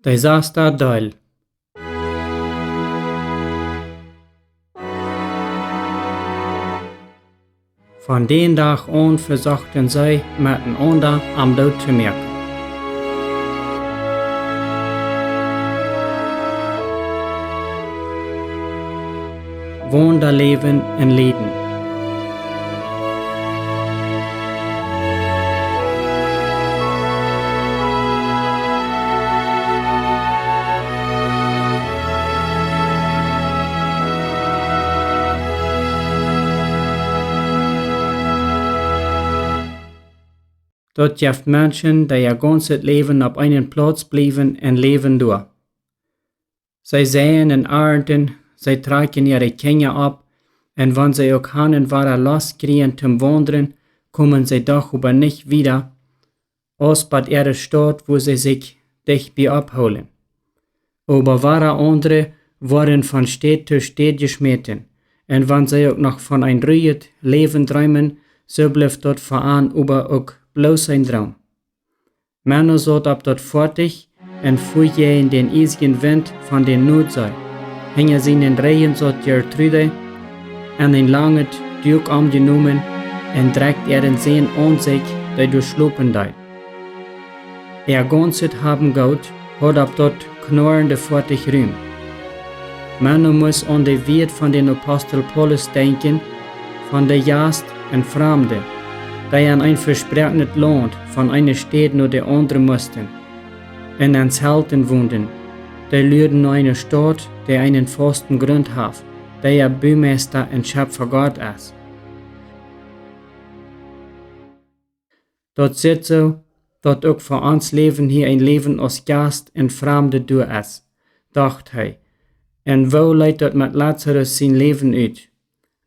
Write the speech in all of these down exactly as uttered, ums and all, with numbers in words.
De sasta Deel. Von dän Dach aun vesochten see met enaunda am doot to moaken. Wunda läwen un lieden. Daut jeft Menschen, dee äa gaunzet Läwen opp eenen Plauz bliewen un läwen doa. See seien un arnten, see trakjen äare Kjinja opp, un wan see uk han un wada Lost kjrieen toom waundren, komen see doch oba nich wieda, aus bat äare Staut, wua see sikj dicht bie opphoolen. Oba wada aundre woaren von Städ to Städ jeschmäten, un wan see uk noch von een rujet Läwen dreemen, soo blift daut fa an oba uk bloos een Droom. Menno saut opp daut Foatich un fua jäajen dän iesigen Wint von de Nuadsee. Hinja sienen Rigjen saut Gertrude, en een langet Duak aunjenomen, un drekjt äaren Sän aun sikj, dee doa schlopen deed. Äa gaunzet Haben Goot haud opp daut knorrende Foatich Rum. Menno must aun de Wieed von dän Apostel Paulus denkjen, von de Jast un Framde, dee en een vesproakenet Launt von eene Städ no de aundre musten, un en Zelten wonden, dee luaden no eene Staut, dee eenen fausten Grunt haft, dee äa Bumeista un Schepfa Gott es. Daut sitt soo, daut uk fa ons Läwen hia een Läwen aus Jast un Framde doa es, docht hee. Un woo leet daut met Lazarus sien Läwen ut,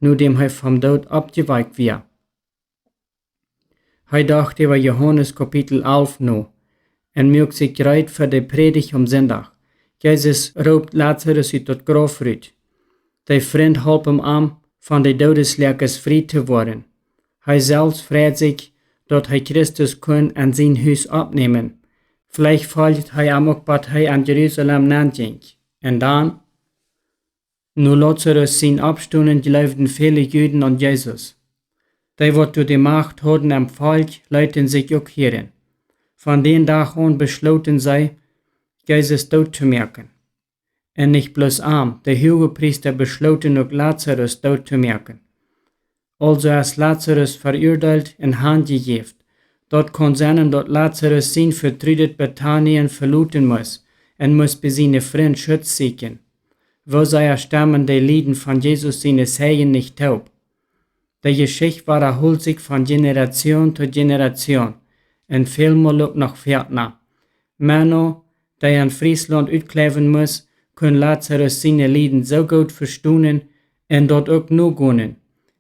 nodäm hee vom Doot oppjewakjt wia? Hee docht äwa Johanes Kapitel alf no un muak sikj reed fa de Prädicht aum Sindach. Jesus roopt Lazarus ut daut Grauf rut. De Frint holpen am, von de Doodesläakes frie to woaren. Hee selfst freit sikj, daut hee Christus kunn en sien Hus oppnämen. Veleicht folcht hee am uk, bat hee en Jerusalem nenjinkj. Un dan, no Lazarus sien Oppstonen, jleewden väle Juden aun Jesus. Dee, waut doa de Macht hauden em Volkj, leeten sikj uk hieren. Von dän Dach aun beschloten see, Jesus doot to moaken. Un nich bloos am, de Huagepriesta beschloten uk Lazarus doot to moaken. Aulsoo es Lazarus veuadeelt un hanjejäft. Daut kaun sennen, daut Lazarus sien vetrudet Betanien veloten must un must bie siene Frind Schutz sieekjen. Woo sea stemmen de Lieden von Jesus siene Zeijen nich toop. De Jeschicht wadaholt sikj von Jeneratioon to Jeneratioon un välmol uk noch wieda. Menno, dee en Frieslaunt utkjleewen must, kunn Lazarus siene Lieden soo goot vestonen un daut uk nogonen.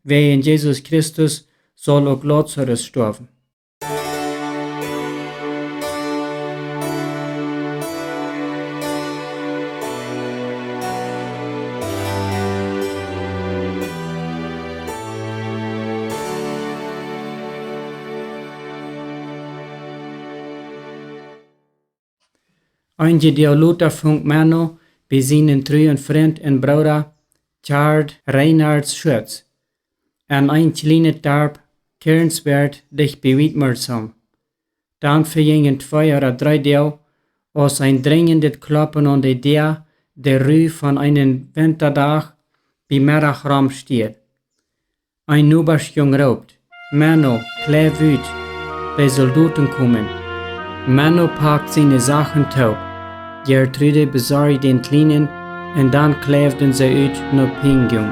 Wäajen Jesus Christus saul uk Lazarus stoawen. Eenje Doag lota funk Menno bie sienen truen Frint un Brooda Tjard Reinhards Schutz en een kjlienet Darp Kirnswerd dicht bie Wiedmersham. Dan vejinjen twee ooda dree Doag, aus een drinjendet Kloppen aun de Däa de Ru von eenen Wintadach bie Meddach romstieed. Een Nobaschjung roopt: "Menno, kjleew ut, de Soldoten komen." Menno pakt siene Sachen toop. Gertrude besorcht dän Kjlienen un dan kjleewden see ut no Pinjum.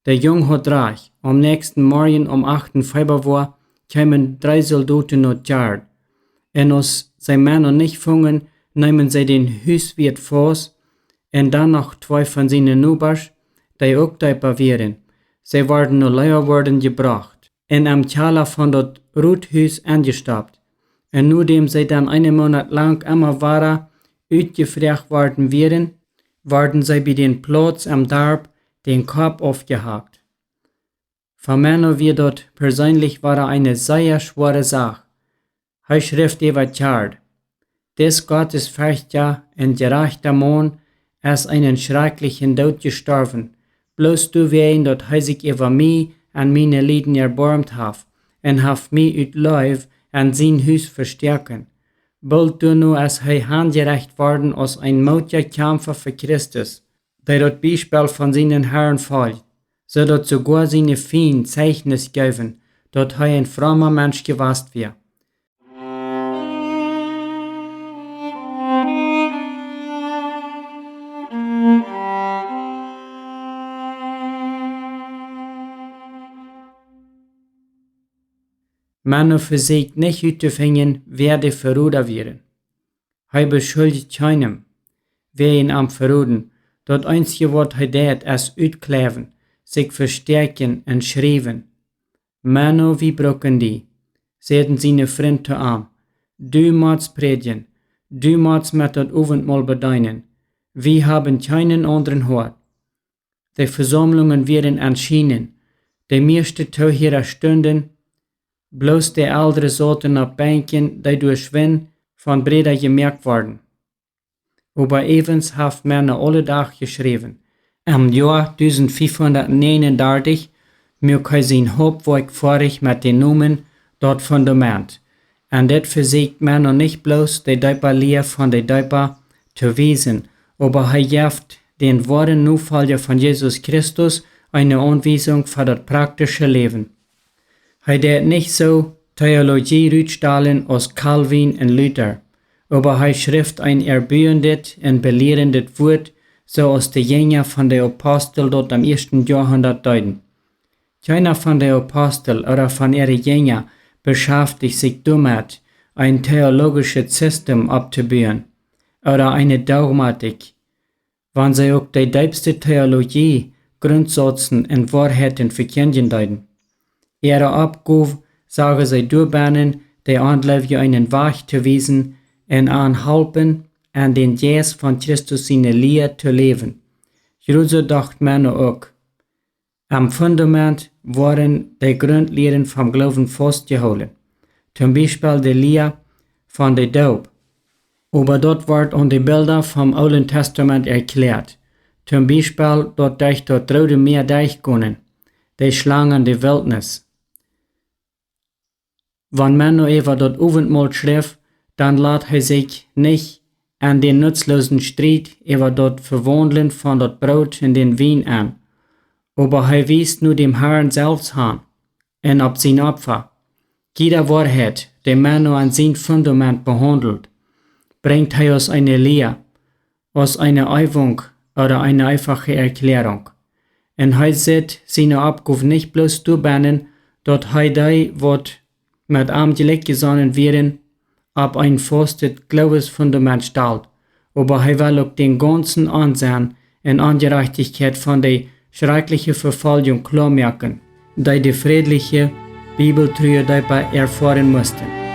De Jung haud rajcht. Aum näakjsten Morjen, aum achten Februoa, kjeemen dree Soldoten no Tjard. Un aus see Menno nich fungen, neemen see dän Huswieet faust un dan noch twee von siene Nobasch, dee uk deepa wieren. See worden no Leawarden jebrocht un em Kjalla von daut Rothus enjestoppt. Un nodäm see dan eenen Moonat lang emma wada utjefroagt worden wieren, worden see bie dän Plauz em Darp dän Kopp aufjehakt. Fa Menno wia daut perseenlich wada eene sea schwoare Sach. Hee schrift äwa Tjard: Dis gottesferchtja un jerajchta Maun es eenen schrakjlichen Doot jestorwen, bloos doawäajen daut hee sikj äwa mie un miene Lieden erboarmt haft un haft mie ut Leew en sien Hus vestoaken. Boolt doano es hee hanjerecht worden aus een mootja Kjamfa fa Christus, dee daut Biespel von sienen Harn folcht, soo daut soogoa siene Fiend Zeichnis jeewen, daut hee een fromma Mensch jewast wia. Menno vesäkjt nich uttofinjen, wäa de Veroda wieren. Hee beschuldicht kjeenem wäajen am veroden. Daut eensje waut hee deit es utkjleewen, sikj vestäakjen un schriewen. Menno, wie brucken die, säden siene Frind to am. Du motst prädjen, du motst met daut Owentmol bedeenen. Wie haben kjeenen aundren Hoat. De Vesaumlungen wieren enschienen. De mieeschte Toohiera stunden, bloos de Eldre sauten opp Benkjen, dee derch Wind von Bräda jemoakt worden. Oba äwens haft Menno aule Dach jeschräwen. Em Joa dusent fiefhundat näajen un dartich muak hee sien Hauptwoakj foadich met dän Nomen Daut Fundament. Un dit vesäkjt Menno nich bloos de deepa Lia von de Deepa to wiesen, oba hee jeft dän woaren Nofolja von Jesus Christus eene Aunwiesunk fa daut praktische Läwen. Hee deit nich soo Theologie rutstalen aus Calvin un Luther, oba hee schrift een erbuendet un belierendet Wuat, soo aus de Jinja von de Apostel daut em ieeschten Joahundat deeden. Kjeena von de Apostel ooda von äare Jinja beschaftich sikj doamet, een theologischet System opptobuen ooda eene Dogmatik, wan see uk de deepste Theologie, Grundsauzen un Woarheiten vekjindjen deeden. Äare Oppgow sagen see doabennen, de Onjleewje eenen Wajch to wiesen un an halpen, en dän Jeist von Christus siene Lia to läwen. Jrod soo docht Menno uk. Am Fundament woaren de Grundlieren vom Gloowen faustjehoolen. Toom Biespel de Lia von de Doop. Oba daut woat aun de Bilda vom Oolen Testament erkjläat. Toom Biespel daut derch daut Roode Mäa derchgonen, de Schlang en de Wiltnis. Wan Menno äwa daut Owentmol schrift, dan lat hee sikj nich en dän nutzloosen Striet äwa daut Vewaundlen von daut Broot en dän Wien en, oba hee wiest no däm Harn selfst han un opp sien Opfa. Jiede Woarheit, dee Menno en sien Fundament behaundelt, brinjt hee aus eene Lia, aus eene Eewunk ooda eene eefache Erkjläarunk. Un hee sitt siene Oppgow nich bloos doabennen, daut hee dee, waut met am jlikj jesonnen wieren, opp een faustet Gloowesfundament stalt, oba hee well uk dän gaunzen Onsenn un Onjerajchtichkjeit von de schrakjliche Vefoljunk kloamoaken, dee de frädliche, bibeltrue Deepa erfoaren musten.